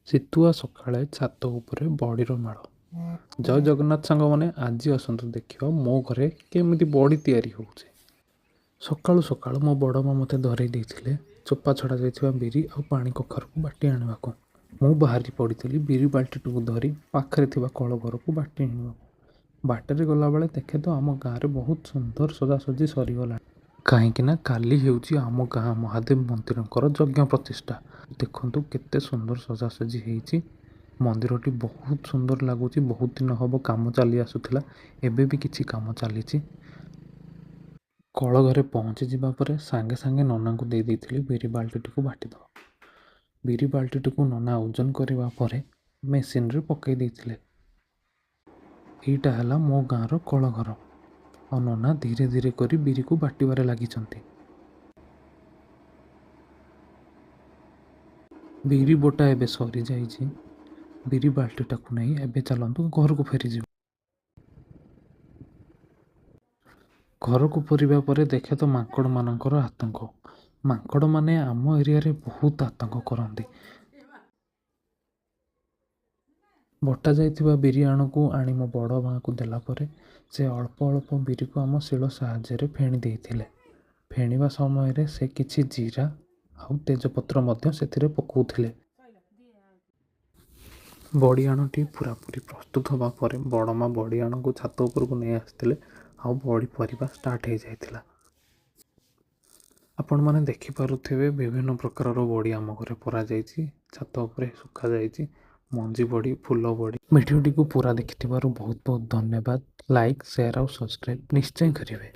ଶୀତୁଆ ସକାଳେ ଛାତ ଉପରେ ବଡ଼ିର ମେଳ। ଜୟ ଜଗନ୍ନାଥ ସାଙ୍ଗମାନେ, ଆଜି ଆସନ୍ତୁ ଦେଖିବା ମୋ ଘରେ କେମିତି ବଡ଼ି ତିଆରି ହେଉଛି। ସକାଳୁ ସକାଳୁ ମୋ ବଡ଼ ମା ମୋତେ ଧରେଇ ଦେଇଥିଲେ ଚୋପା ଛଡ଼ା ଯାଇଥିବା ବିରି ଆଉ ପାଣି କଖାରୁକୁ ବାଟି ଆଣିବାକୁ। ମୁଁ ବାହାରି ପଡ଼ିଥିଲି ବିରି ବାଲ୍ଟିଟିକୁ ଧରି ପାଖରେ ଥିବା କଳ ଘରକୁ ବାଟି ଆଣିବାକୁ। ବାଟରେ ଗଲାବେଳେ ଦେଖେ ତ ଆମ ଗାଁରେ ବହୁତ ସୁନ୍ଦର ସଜାସଜି ସରିଗଲାଣି, କାହିଁକି ନା କାଲି ହେଉଛି ଆମ ଗାଁ ମହାଦେବ ମନ୍ଦିରଙ୍କର ଯଜ୍ଞ ପ୍ରତିଷ୍ଠା। ଦେଖନ୍ତୁ କେତେ ସୁନ୍ଦର ସଜାସଜି ହେଇଛି। ମନ୍ଦିରଟି ବହୁତ ସୁନ୍ଦର ଲାଗୁଛି। ବହୁତ ଦିନ ହେବ କାମ ଚାଲି ଆସୁଥିଲା, ଏବେ ବି କିଛି କାମ ଚାଲିଛି। କଳ ଘରେ ପହଞ୍ଚି ଯିବା ପରେ ସାଙ୍ଗେ ସାଙ୍ଗେ ନନାଙ୍କୁ ଦେଇ ଦେଇଥିଲି ବିରି ବାଲ୍ଟିଟିକୁ ବାଟିଦେବା। ବିରି ବାଲ୍ଟିଟିକୁ ନନା ଓଜନ କରିବା ପରେ ମେସିନରେ ପକାଇ ଦେଇଥିଲେ। ଏଇଟା ହେଲା ମୋ ଗାଁର କଳ ଘର, ଆଉ ନନା ଧୀରେ ଧୀରେ କରି ବିରିକୁ ବାଟିବାରେ ଲାଗିଛନ୍ତି। ବିରି ବଟା ଏବେ ସରିଯାଇଛି। ବିରି ବାଲ୍ଟିଟାକୁ ନେଇ ଏବେ ଚାଲନ୍ତୁ ଘରକୁ ଫେରିଯିବା। ଘରକୁ ଫେରିବା ପରେ ଦେଖେ ତ ମାଙ୍କଡ଼ମାନଙ୍କର ଆତଙ୍କ। ମାଙ୍କଡ଼ମାନେ ଆମ ଏରିଆରେ ବହୁତ ଆତଙ୍କ କରନ୍ତି। ବଟା ଯାଇଥିବା ବିରି ଆଣକୁ ଆଣି ମୋ ବଡ଼ ମାଆକୁ ଦେଲା ପରେ ସେ ଅଳ୍ପ ଅଳ୍ପ ବିରିକୁ ଆମ ଶିଳ ସାହାଯ୍ୟରେ ଫେଣି ଦେଇଥିଲେ। ଫେଣିବା ସମୟରେ ସେ କିଛି ଜିରା ଆଉ ତେଜପତ୍ର ମଧ୍ୟ ସେଥିରେ ପକାଉଥିଲେ। ବଡ଼ି ଆଣଟି ପୁରାପୁରି ପ୍ରସ୍ତୁତ ହେବା ପରେ ବଡ଼ ମା ବଡ଼ି ଆଣକୁ ଛାତ ଉପରକୁ ନେଇ ଆସିଥିଲେ, ଆଉ ବଡ଼ି ପରିବା ଷ୍ଟାର୍ଟ ହେଇଯାଇଥିଲା। ଆପଣମାନେ ଦେଖିପାରୁଥିବେ ବିଭିନ୍ନ ପ୍ରକାରର ବଡ଼ି ଆମ ଘରେ ପରାଯାଇଛି, ଛାତ ଉପରେ ଶୁଖାଯାଇଛି। ମଞ୍ଜି ବଡ଼ି, ଫୁଲ ବଡ଼ି। ଭିଡ଼ିଓଟିକୁ ପୁରା ଦେଖିଥିବାରୁ ବହୁତ ବହୁତ ଧନ୍ୟବାଦ। ଲାଇକ୍, ସେୟାର ଆଉ ସବସ୍କ୍ରାଇବ୍ ନିଶ୍ଚୟ କରିବେ।